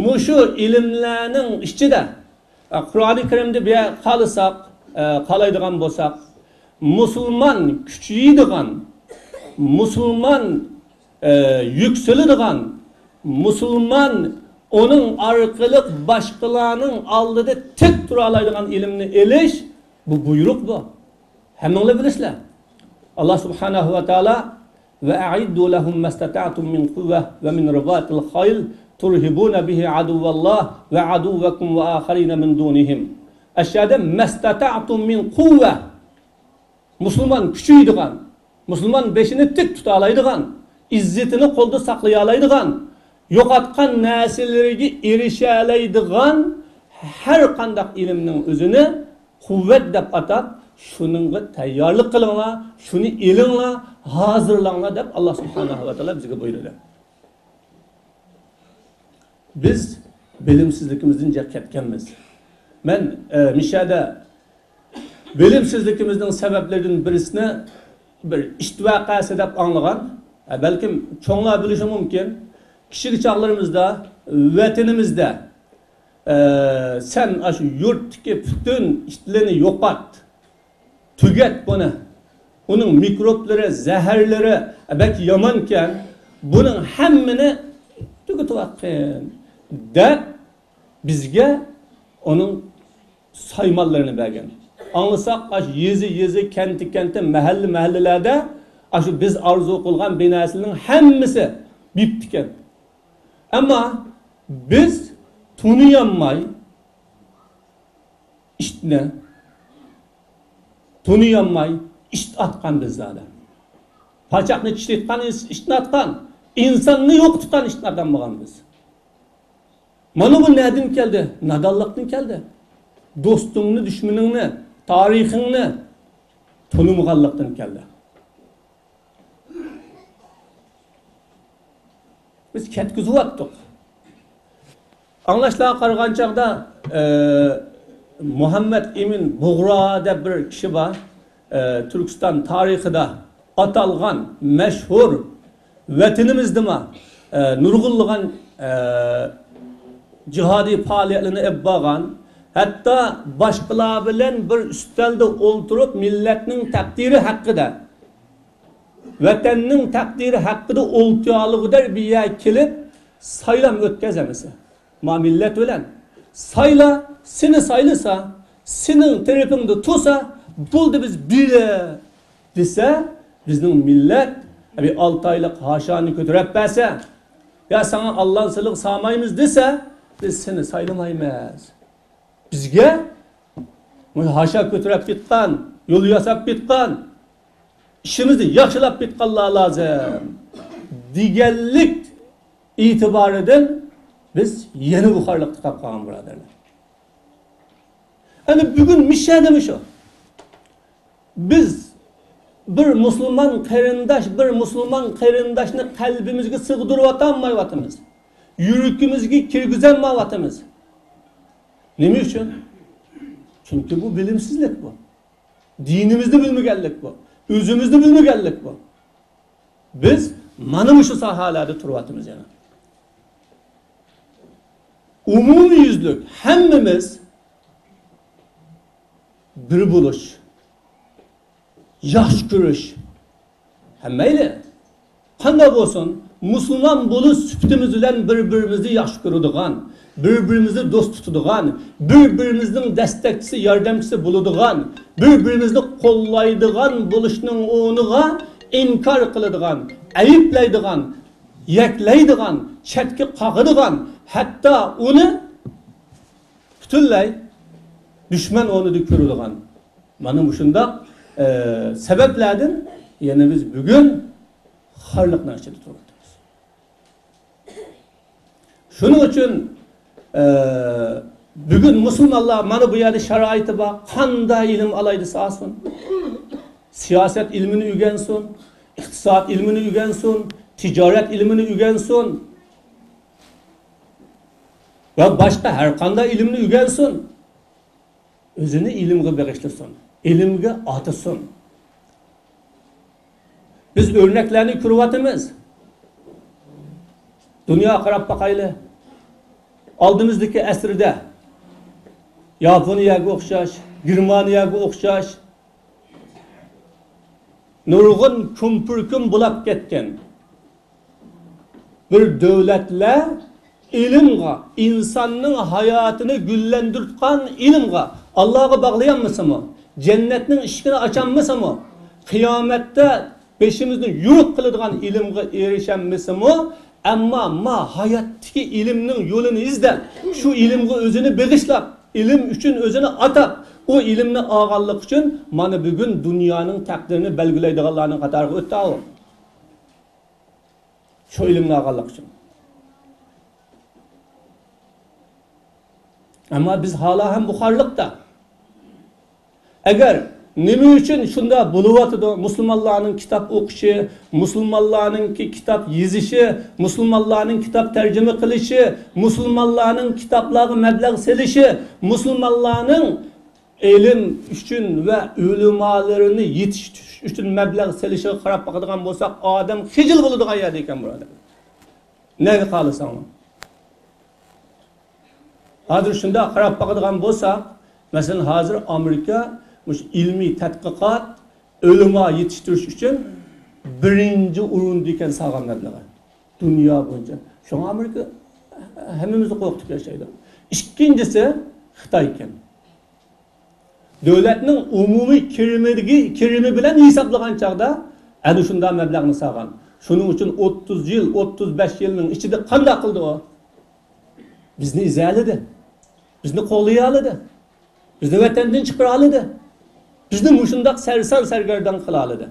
مۇشۇ ئىلىملەرنىڭ ئىچىدە، قۇرئانى كەرىمدە بىر قارىساق، قارايدىغان بولساق، مۇسۇلمان كۈچىيىدىغان، مۇسۇلمان، ئە، يۈكسىلىدىغان، مۇسۇلمان ئۇنىڭ ئارقىلىق باشقىلارنىڭ ئالدىدا تىك تۇرالايدىغان ئىلىمنى ئېلىش، بۇ بۇيرۇق بۇ. ھەممىڭلار بىلىسىلەر. ئاللا سۇبھانەھۇ ۋە تائالا، «وَأَعِدُّوا لَهُم مَّا اسْتَطَعْتُم مِّن قُوَّةٍ وَمِن رِّبَاطِ الْخَيْلِ تُرْهِبُونَ بِهِ عَدُوَّ اللَّهِ وَعَدُوَّكُمْ وَآخَرِينَ مِن دُونِهِمْ.» ئەشيادا «مَا اسْتَطَعْتُم مِّن قُوَّةٍ». مۇسۇلمان كۈچىيىدىغان، مۇسۇلمان بېشىنى تىك تۇتالايدىغان، ئىززىتىنى قولدا ساقلىيالايدىغان، يوقاتقان نەرسىلىرىگە ئېرىشەلەيدىغان ھەر قانداق ئىلىمنىڭ ئۆزىنى قۇۋۋەت دەپ ئاتاپ، شۇنىڭغا تەييارلىق قىلىڭلار، شۇنى ئېلىڭلار، ھازىرلاڭلار دەپ ئاللا سۇبھانەھۇ ۋە تائالا بىزگە بۇيرۇدى. بىز بىلىمسىزلىكىمىزدىن جىق كەتكەنمىز. مەن، ئە، مىشەدە بىلىمسىزلىكىمىزنىڭ سەۋەبلىرىدىن بىرسىنى بىر ئىت ۋەقەسى دەپ ئاڭلىغان. ئە، بەلكىم چوڭلار بىلىشى مۇمكىن. كىچىك چاغلىرىمىزدا ۋەتىنىمىزدە، ئە، «سەن ئاشۇ يۇرتتىكى پۈتۈن ئىتلىرىنى يوقات، تۈگەت بۇنى. ئۇنىڭ مىكروبلىرى، زەھەرلىرى بەك يامانكەن، بۇنىڭ ھەممىنى تۈگىتىۋەتكىن» دەپ، بىزگە ئۇنىڭ سايمانلىرىنى بەرگەن. ئاڭلىساق، ئاشۇ يېزا، يېزا، كەنتى، كەنتى، مەھەللە، مەھەللىلەردە ئاشۇ بىز ئارزۇ قىلغان بىر نەرسىنىڭ ھەممىسى بېيىپتىكەن. ئەمما بىز تونۇيالماي، ئىتنى تونۇيالماي ئىت ئاتقان بىز زادى. پاچاقنى چىشلەيدىغان ئىتنى ئاتقان، ئىنساننى يوقىتىدىغان ئىتنى ئاتالمىغان بىز. مانا بۇ نەدىن كەلدى؟ نادانلىقتىن كەلدى. دوستۇڭنى، دۈشمىنىڭنى، تارىخىڭنى تونۇمىغانلىقتىن كەلدى. بىز كەتكۈزۈۋەتتۇق. ئاڭلاشلارغا قارىغان چاغدا، ئە، مۇھەممەد ئىمىن بۇغرا دەپ بىر كىشى بار. ئە، تۈركىستان تارىخىدا ئاتالغان مەشھۇر، ۋەتىنىمىزدىمۇ، ئە، نۇرغۇنلىغان، ئە، جىھادىي پائالىيەتلەرنى ئېلىپ بارغان، ھەتتا باشقىلار بىلەن بىر ئۈستەلدە ئولتۇرۇپ، مىللەتنىڭ تەقدىرى ھەققىدە، ۋەتەننىڭ تەقدىرى ھەققىدە ئولتۇرالىغۇدەك بىر يەرگە كېلىپ، سايلام ئۆتكۈزەمىسە، ما مىللەت بىلەن سايلا، سېنى سايلىسا، سېنىڭ تەرىپىڭدە تۇرسا، بولدى، بىز بىر دېسە، بىزنىڭ مىللەت بىر ئالتە ئايلىق ھاشانى كۆتۈرۈپ بەرسە، يا ساڭا ئاللانى سىلىغا سالمايمىز دېسە، بىز سېنى سايلىمايمىز. بىزگە مۇشۇ ھاشا كۆتۈرۈپ كەتكەن، يول ياساپ كەتكەن، ئىشىمىزنى ياخشىلاپ كەتكەنلەر لازىم دېگەنلىك ئېتىبارىدىن بىز يەنە بۇخارلىقتا قاپ قالغان، بۇرادەرلەر. ئەنە بۈگۈن مىشەدىمۇ شۇ. بىز بىر مۇسۇلمان قېرىنداش، بىر مۇسۇلمان قېرىنداشنى قەلبىمىزگە سىغدۇرۇۋاتالمايۋاتىمىز. يۈرىكىمىزگە كىرگۈزەلمەيۋاتىمىز. نېمە ئۈچۈن؟ چۈنكى بۇ بىلىمسىزلىك بۇ. دىنىمىزنى بىلمىگەنلىك بۇ. ئۆزىمىزنى بىلمىگەنلىك بۇ. بىز مانا مۇشۇ ساھەلەردە تۇرۇۋاتىمىز يەنە. ئومۇميۈزلۈك ھەممىمىز بىر بولۇش، ياخشى كۆرۈش. ھەممەيلى قانداق بولسۇن، مۇسۇلمان بولۇش سۈپىتىمىز بىلەن بىر-بىرىمىزنى ياخشى كۆرىدىغان، بىر-بىرىمىزنى دوست تۇتىدىغان، بىر-بىرىمىزنىڭ دەستەكچىسى، ياردەمچىسى بولىدىغان، بىر-بىرىمىزنى قوللايدىغان بولۇشنىڭ ئورنىغا ئىنكار قىلىدىغان، ئەيىبلەيدىغان، يەكلەيدىغان، چەتكە قاغىدىغان، ھەتتا ئۇنى پۈتۈنلەي دۈشمەن ئورنىدا كۆرىدىغان، مانا مۇشۇنداق، ئە، سەۋەبلەردىن يەنە بىز بۈگۈن خارلىقنىڭ ئىچىدە تۇرۇۋاتىمىز. شۇنىڭ ئۈچۈن، ئە، بۈگۈن مۇسۇلمانلار مانا بۇ يەردە شارائىتى بار، قانداق ئىلىم ئالاي دېسە ئالسۇن. سىياسەت ئىلمىنى ئۆگەنسۇن، ئىقتىساد ئىلمىنى ئۆگەنسۇن، تىجارەت ئىلمىنى ئۆگەنسۇن ۋە باشقا ھەر قانداق ئىلىمنى ئۆگەنسۇن. ئۆزىنى ئىلىمغا بېغىشلىسۇن، ئىلىمگە ئاتىسۇن. بىز ئۆرنەكلەرنى كۆرۈۋاتىمىز. دۇنياغا قاراپ باقايلى. ئالدىمىزدىكى ئەسىردە ياپونىيەگە ئوخشاش، گېرمانىيەگە ئوخشاش نۇرغۇن كۈمپۈركۈم بولاپ كەتكەن بىر دۆلەتلەر ئىلىمغا، ئىنساننىڭ ھاياتىنى گۈللەندۈرۈۋاتقان ئىلىمغا، ئاللاغا باغلىيالمىسىمۇ، جەننەتنىڭ ئىشىكىنى ئاچالمىسىمۇ، قىيامەتتە بېشىمىزنى يورۇق قىلىدىغان ئىلىمغا ئېرىشەلمىسىمۇ، ئەمما ما ھاياتتىكى ئىلىمنىڭ يولىنى ئىزدەپ، شۇ ئىلىمغا ئۆزىنى بېغىشلاپ، ئىلىم ئۈچۈن ئۆزىنى ئاتاپ، ئۇ ئىلىمنى ئالغانلىقى ئۈچۈن مانا بۈگۈن دۇنيانىڭ تەقدىرىنى بەلگىلەيدىغانلارنىڭ قاتارىغا ئۆتتى ئۇ. شۇ ئىلىمنى ئالغانلىقى ئۈچۈن. ئەمما بىز ھالا ھەم بۇخارلىقتا. ئەگەر نېمە ئۈچۈن شۇنداق بولۇۋاتىدۇ؟ مۇسۇلمانلارنىڭ كىتاب ئوقۇشى، مۇسۇلمانلارنىڭكى كىتاب يېزىشى، مۇسۇلمانلارنىڭ كىتاب تەرجىمە قىلىشى، مۇسۇلمانلارنىڭ كىتابلارغا مەبلەغ سېلىشى، مۇسۇلمانلارنىڭ ئىلىم ئۈچۈن ۋە ئۆلىمالىرىنى يېتىشتۈرۈش ئۈچۈن مەبلەغ سېلىشىغا قاراپ باقىدىغان بولساق، ئادەم خىجىل بولىدىغان يەردە ئىكەن، بۇرادەر. نەگە قارىساڭلار. ھازىر شۇنداق قاراپ باقىدىغان بولساق، مەسىلەن، ھازىر ئامېرىكا مۇشۇ ئىلمىي تەتقىقات، ئۆلىما يېتىشتۈرۈش ئۈچۈن بىرىنچى ئورۇندا ئىكەن سالغان مەبلىغى. دۇنيا بويىچە. شۇڭا ئامېرىكا ھەممىمىزنى قورقۇتۇپ ياشايدۇ. ئىككىنچىسى خىتاي ئىكەن. دۆلەتنىڭ ئومۇمىي كىرىمىدىكى، كىرىمى بىلەن ھېسابلىغان چاغدا ئەنە شۇنداق مەبلەغنى سالغان. شۇنىڭ ئۈچۈن ئوتتۇز يىل، ئوتتۇز بەش يىلنىڭ ئىچىدە قانداق قىلدى ئۇ؟ بىزنى ئېزەلىدى. بىزنى قوغلىيالىدى. بىزنى ۋەتەندىن چىقىرالىدى. بىزنى مۇشۇنداق سەرسان سەرگەردان قىلالىدى.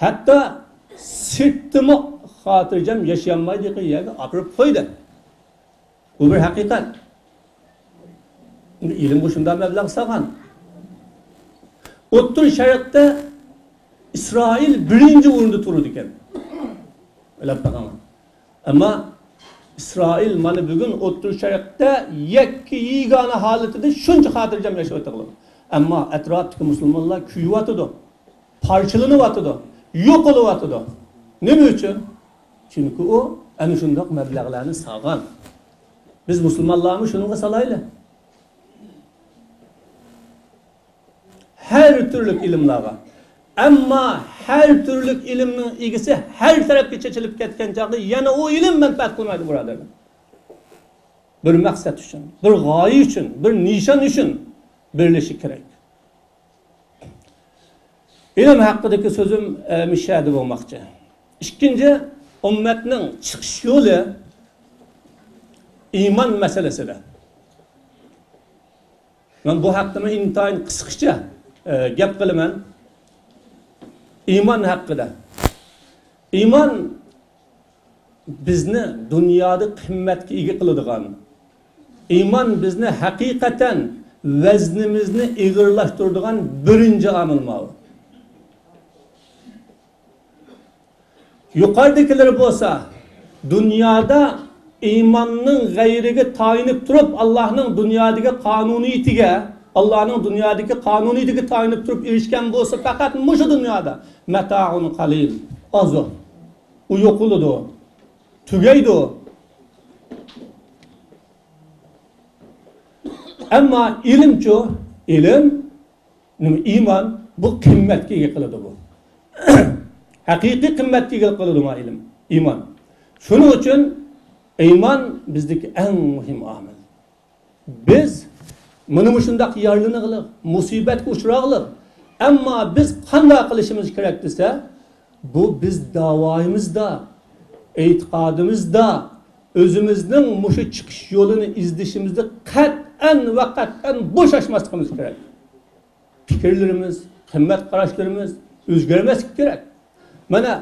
ھەتتا سىرتتىمۇ خاتىرجەم ياشىيالمايدىغان يەرگە ئاپىرىپ قويدى. بۇ بىر ھەقىقەت. ئىلىمغا شۇنداق مەبلەغ سالغان. ئوتتۇرا شەرقتە ئىسرائىل بىرىنچى ئورۇندا تۇرىدىكەن. ئويلاپ بېقىڭلار. ئەمما ئىسرائىل مانا بۈگۈن ئوتتۇرا شەرقتە يەككە يېگانە ھالىتىدە شۇنچە خاتىرجەم ياشاۋاتىدۇ. ئەمما ئەتراپتىكى مۇسۇلمانلار كۆيۈۋاتىدۇ. پارچىلىنىۋاتىدۇ، يوقىلىۋاتىدۇ. نېمە ئۈچۈن؟ چۈنكى ئۇ ئەنە شۇنداق مەبلەغلەرنى سالغان. بىز مۇسۇلمانلارمۇ شۇنىڭغا سالايلى. ھەر تۈرلۈك ئىلىملارغا. ئەمما ھەر تۈرلۈك ئىلىمنىڭ ئىگىسى ھەر تەرەپكە چېچىلىپ كەتكەن چاغدا يەنە ئۇ ئىلىم مەنپەئەت قىلمايدۇ، بۇرادەرلەر. بىر مەقسەت ئۈچۈن، بىر غايە ئۈچۈن، بىر نىشان ئۈچۈن بىرلىشىش كېرەك. ئىلىم ھەققىدىكى سۆزۈم، ئە، مۇشۇ يەردە بولماقچى. ئىككىنچى، ئۈممەتنىڭ چىقىش يولى ئىمان مەسىلىسىدە. مەن بۇ ھەقتىمۇ ئىنتايىن قىسقىچە، ئە، گەپ قىلىمەن. ئىمان ھەققىدە. ئىمان بىزنى دۇنيادا قىممەتكە ئىگە قىلىدىغان، ئىمان بىزنى ھەقىقەتەن ۋەزنىمىزنى ئېغىرلاشتۇرىدىغان بىرىنچى ئامىل ماۋۇ. يۇقىرىدىكىلىرى بولسا دۇنيادا ئىماننىڭ غەيرىگە تايىنىپ تۇرۇپ، ئاللاھنىڭ دۇنيادىكى قانۇنىيىتىگە، ئاللاھنىڭ دۇنيادىكى قانۇنىيىتىگە تايىنىپ تۇرۇپ ئېرىشكەن بولسا، پەقەت مۇشۇ دۇنيادا، مەتائۇن قەلىل، ئاز ئۇ. ئۇ يوقىلىدۇ، تۈگەيدۇ. ئەمما ئىلىمچۇ؟ ئىلىم، نېمە، ئىمان، بۇ قىممەتكە ئىگە قىلىدۇ بۇ. ھەقىقىي قىممەتكە ئىگە قىلىدۇ ما ئىلىم، ئىمان. شۇنىڭ ئۈچۈن ئىمان بىزدىكى ئەڭ مۇھىم ئامىل. بىز مانا مۇشۇنداق يارىلىنىغلىق، مۇسىبەتكە ئۇچراغلىق. ئەمما بىز قانداق قىلىشىمىز كېرەك دېسە، بۇ بىز داۋايىمىزدا، ئېتىقادىمىزدا، ئۆزىمىزنىڭ مۇشۇ چىقىش يولىنى ئىزدىشىمىزدە قەتئەن ۋە قەتئەن بوشاشماسلىقىمىز كېرەك. پىكىرلىرىمىز، قىممەت قاراشلىرىمىز ئۆزگەرمەسلىكى كېرەك. مانا،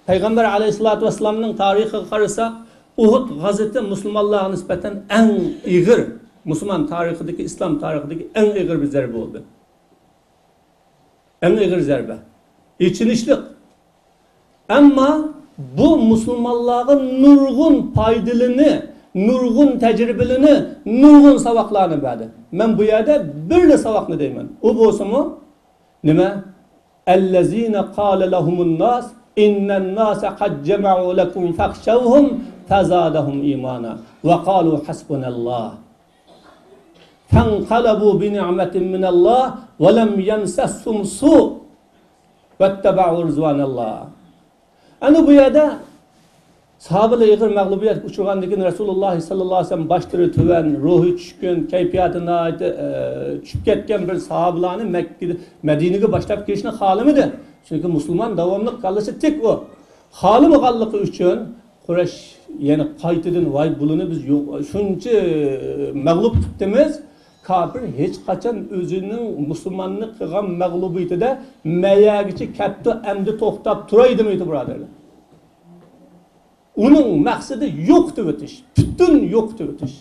پەيغەمبەر ئەلەيھىسسالاتۇ ۋەسسالامنىڭ تارىخىغا قارىساق، ئۇھۇد غازىتى مۇسۇلمانلارغا نىسبەتەن ئەڭ ئېغىر، مۇسۇلمان تارىخىدىكى، ئىسلام تارىخىدىكى ئەڭ ئېغىر بىر زەربە بولدى. ئەڭ ئېغىر زەربە. ئېچىنىشلىق. ئەمما بۇ مۇسۇلمانلارغا نۇرغۇن پايدىلىنى، نۇرغۇن تەجرىبىلىنى، نۇرغۇن ساۋاقلارنى بەردى. مەن بۇ يەردە بىرلا ساۋاقنى دەيمەن. ئۇ بولسىمۇ نېمە؟ الذين قال لهم الناس إن الناس قد جمعوا لكم فاخشوهم فزادهم إيمانا وقالوا حسبنا الله فانقلبوا بنعمة من الله ولم يمسسهم سوء واتبعوا رضوان الله. ئەنە بۇ يەردە ساھابىلەر ئېغىر مەغلۇبىيەتكە ئۇچرىغاندىن كېيىن، رەسۇلۇللاھ سەللەللاھۇ ئەلەيھى ۋەسەللەم باشلىرى تۆۋەن، روھى چۈشكۈن، كەيپىياتى ناھايىتى، ئە، چۈشۈپ كەتكەن بىر ساھابىلارنى مەككە، مەدىنىگە باشلاپ كېلىشنى خالىمىدى. چۈنكى مۇسۇلمان داۋاملىق كاللىسى تىك ئۇ. خالىمىغانلىقى ئۈچۈن قۇرەيش يەنە قايتىدىن، ۋاي، بۇلىنى بىز يوق، شۇنچە مەغلۇپ قىپتىمىز، كاپىر ھېچقاچان ئۆزىنىڭ مۇسۇلماننى قىلغان مەغلۇبىيىتىدە مەيەگىچە كەپتۇ، ئەمدى توختاپ تۇراي دېمەيدۇ، بۇرادەرلەر. ئۇنىڭ مەقسىتى يوقىتىۋېتىش، پۈتۈن يوقىتىۋېتىش.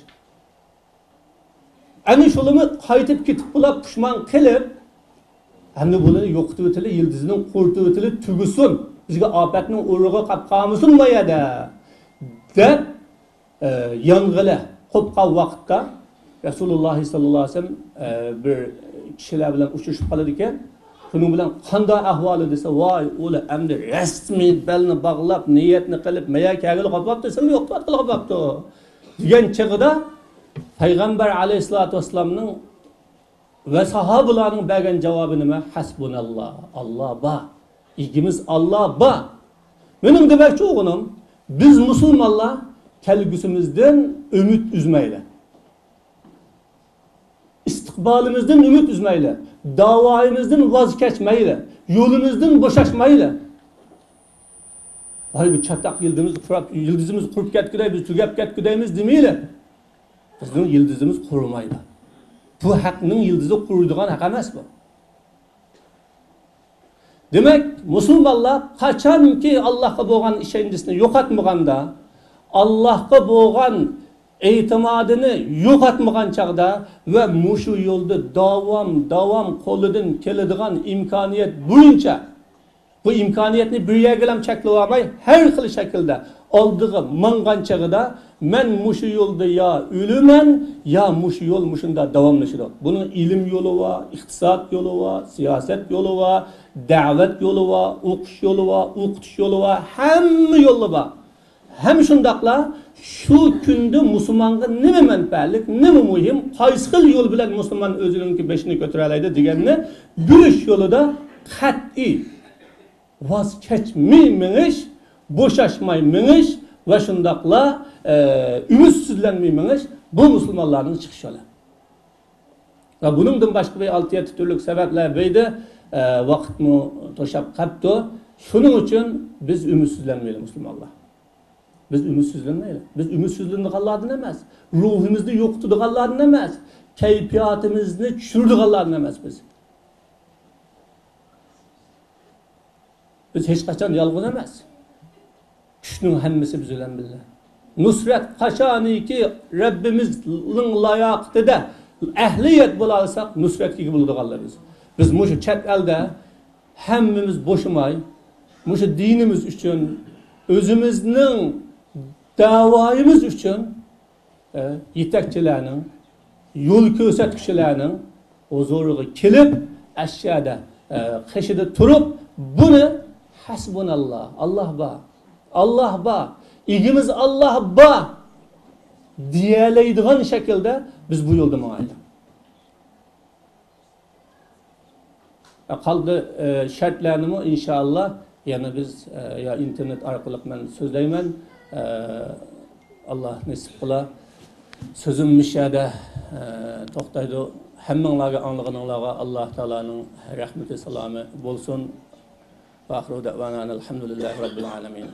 ئەنە شۇلىمۇ قايتىپ كېتىپ بولاپ پۇشمان قىلىپ، ئەمدى بۇنى يوقىتىۋېتىلى، يىلتىزىنى قۇرۇتۇۋېتىلى تۈگىسۇن، بىزگە ئاپەتنىڭ ئۇرۇقى قاپ قالمىسۇن ما يەردە، دەپ، ئە، يانغىلى قوپقان ۋاقىتتا رەسۇلۇللاھ سەللەللاھۇ ئەلەيھى ۋەسەللەم، ئە، بىر كىشىلەر بىلەن ئۇچرىشىپ قالىدىكەن. شۇنىڭ بىلەن قانداق ئەھۋالى دېسە، ۋاي، ئۇلار ئەمدى رەسمىي بەلنى باغلاپ، نىيەتنى قىلىپ، مەيە كەلگىلى قاپاپتۇ، سىلەرنى يوقىتىۋەتكىلى قاپاپتۇ، دېگەن چېغىدا پەيغەمبەر ئەلەيھىسسالاتۇ ۋەسسالامنىڭ ۋە ساھابىلارنىڭ بەرگەن جاۋابى نېمە؟ ھەسبۇناللا، ئاللا بار. ئىگىمىز ئاللا بار. مېنىڭ دېمەكچى بولغىنىم، بىز مۇسۇلمانلار كەلگۈسىمىزدىن ئۈمىد ئۈزمەيلى. ئىستىقبالىمىزدىن ئۈمىد ئۈزمەيلى. داۋايىمىزدىن ۋاز كەچمەيلى. يولىمىزدىن بوشاشمايلى. ۋاي، بۇ چاتاق يىلدىزىمىز قۇراپ، يىلدىزىمىز قۇرۇپ كەتكۈدەي، بىز تۈگەپ كەتكۈدەيمىز دېمەيلى. بىزنىڭ يىلدىزىمىز قۇرۇمايدۇ. بۇ ھەقنىڭ يىلدىزى قۇرۇيدىغان ھەق ئەمەس بۇ. دېمەك، مۇسۇلمانلار قاچانكى ئاللاھقا بولغان ئىشەنچىسىنى يوقاتمىغاندا، ئاللاھقا بولغان ئېتىمادىنى يوقاتمىغان چاغدا ۋە مۇشۇ يولدا داۋام، داۋام قولىدىن كېلىدىغان ئىمكانىيەت بويىچە، بۇ ئىمكانىيەتنى بىر يەرگىلا چەكلىۋالماي، ھەر خىل شەكىلدە ئالدىغا ماڭغان چېغىدا، مەن مۇشۇ يولدا يا ئۆلىمەن، يا مۇشۇ يول مۇشۇنداق داۋاملىشىدۇ. بۇنىڭ ئىلىم يولى بار، ئىقتىساد يولى بار، سىياسەت يولى بار، دەۋەت يولى بار، ئوقۇش يولى بار، ئوقۇتۇش يولى بار، ھەممە يولى بار. ھەم شۇنداقلا شۇ كۈندە مۇسۇلمانغا نېمە مەنپەئەتلىك، نېمە مۇھىم، قايسى خىل يول بىلەن مۇسۇلمان ئۆزىنىڭكى بېشىنى كۆتۈرەلەيدۇ دېگەننى بىلىش يولىدا قەتئىي ۋاز كەچمەي مېڭىش، بوشاشماي مېڭىش ۋە شۇنداقلا، ئە، ئۈمىدسىزلەنمەي مېڭىش، بۇ مۇسۇلمانلارنىڭ چىقىش يولى. ۋە بۇنىڭدىن باشقا بىر ئالتە يەتتە تۈرلۈك سەۋەبلەر بەردى. ئە، ۋاقىتمۇ توشاپ قاپتۇ. شۇنىڭ ئۈچۈن بىز ئۈمىدسىزلەنمەيلى، مۇسۇلمانلار. بىز ئۈمىدسىزلەنمەيلى. بىز ئۈمىدسىزلىنىدىغانلاردىن ئەمەس، روھىمىزنى يوقىتىدىغانلاردىن ئەمەس، كەيپىياتىمىزنى چۈشۈرىدىغانلاردىن ئەمەس بىز. بىز ھېچقاچان يالغۇز ئەمەس. كۈچنىڭ ھەممىسى بىز بىلەن بىللە. نۇسرەت قاچانكى رەببىمىزنىڭ لاياقىتىدە ئەھلىيەت بولالىساق، نۇسرەتكە ئىگە بولىدىغانلار بىز. بىز مۇشۇ چەت ئەلدە ھەممىمىز بوشىماي، مۇشۇ دىنىمىز ئۈچۈن، ئۆزىمىزنىڭ دەۋايىمىز ئۈچۈن، ئە، يېتەكچىلەرنىڭ، يول كۆرسەتكۈچىلەرنىڭ ھۇزۇرىغا كېلىپ، ئەشەدە، ئە، قېشىدا تۇرۇپ، بۇنى ھەسبۇناللا، ئاللا بار، ئاللا بار، ئىگىمىز ئاللا بار دېيەلەيدىغان شەكىلدە بىز بۇ يولدا ماڭايلى. قالدى، ئە، شەرتلەرنىمۇ ئىنشائاللا يەنە بىز، ئە، يا ئىنتېرنېت ئارقىلىق مەن سۆزلەيمەن. ئە، ئاللا نېسىپ قىلا. سۆزۈم مۇشۇ يەردە، ئە، توختايدۇ. ھەممىڭلارغا، ئاڭلىغىنىڭلارغا ئاللا تائالانىڭ رەھمىتى، سالامى بولسۇن. ۋە ئاخىرۇ دەئۋانا ئەنىل ھەمدۇلىللاھى رەببىل ئالەمىن.